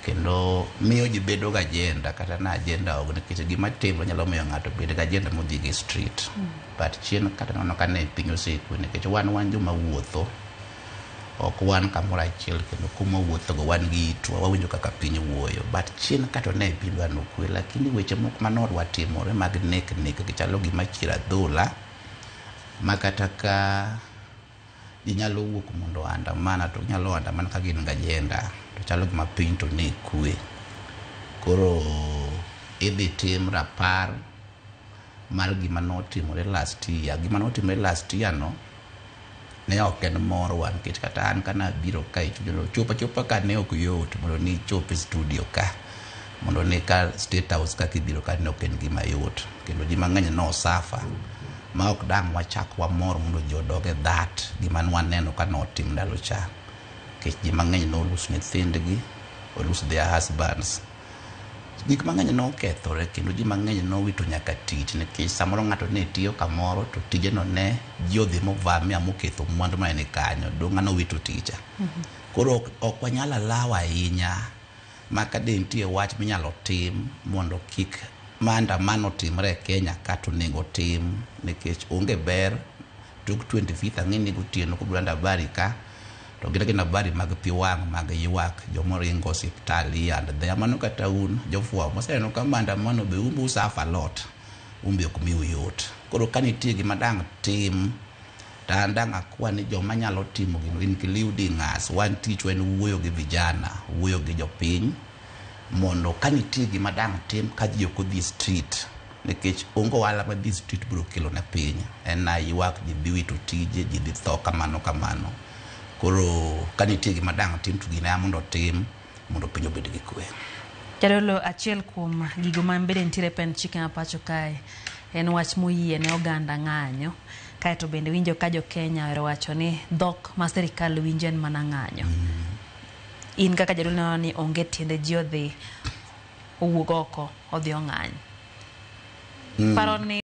Kendo miyo ji bedo gi agenda kata na agenda ok, nikech gima timre nyalo miyo ng'ato bed gi agenda modhi go e street. But chien kata neno ka ne piny osekwe, nikech wan joma wuotho, ok wan kamoro achiel, kendo kuma wuothogo wan gi itwa, wawinjo kaka piny wuoyo. But chien ka to ne piny dwa nokwe, lakini weche moko manodwa timore mag nek nek gi chalo gima chiero adhola ma kata ka ji nyalo wuok mondo andamana, to ginyalo andamana ka gin gi agenda, to chalo gima piny to ne kwe. Koro idhi tim rapar mar gima notimore last year. Gima notimore last year no ne ok en morwa, nikech kata an kanabiro ka e studio, chopo achopa ka ne ok yot mondo ni ichop e studio ka, mondo ni ka State House ka kibiro ka ne ok en gima yot, kendo ji mang'eny no suffer ma ok dang' wachak wamor mondo ji odog e that gima nwaneno ka notim ndalo cha, nikech ji mang'eny no lose nyithindgi, o lose their husbands, gik mang'eny nokethore, kendo ji mang'eny nowito nyaka tich, nikech samoro ng'ato ne tiyo kamoro to tijeno ne ji odhi movamia moketho mwandu mane ni kanyo, dong' ng'ano wito ticha. Koro ok wanyal allow ahinya ma ka de nitie wach minyalo tim mondo kik maandamano timre e Kenya ka, to onego tim, nikech onge ber tok 25th. Ang'e ni gotieno kobiro lando habari ka, to gin agina habari mag pi wang', mag ywak jomoringo osiptal here and there. Mano kata un jofwambo moseneno ka maandamano be un be u suffer a lot, un be ok miu yot. Koro ka nitie gima dang' tim, to an dang' akwa ni joma nyalo timo gino, including us, wan tichwa en wuoyo gi vijana, wuoyo gi jopiny, mondo ka nitie gima dang' tim ka ji ok odhi street, nikech onge ohala ma dhi street biro kelo ne piny, en na ywak, ji dhi wito tije, ji dhi tho kamano kamano. Koro ka nitie gima dang' tim, to gino ema mondo otim mondo piny obed gi kwe. Jadolo, achiel kuom gigo ma bende nitiere pend chike ma pacho kae en wach moyie ne oganda ng'anyo. Kaeto bende winjo ka jo Kenya ohero wacho ni dhok ma sirikal winjo en mana ng'anyo. In kaka jadolo ineno ni onge tiende ji odhi owuog oko odhi ong'any. Paro ni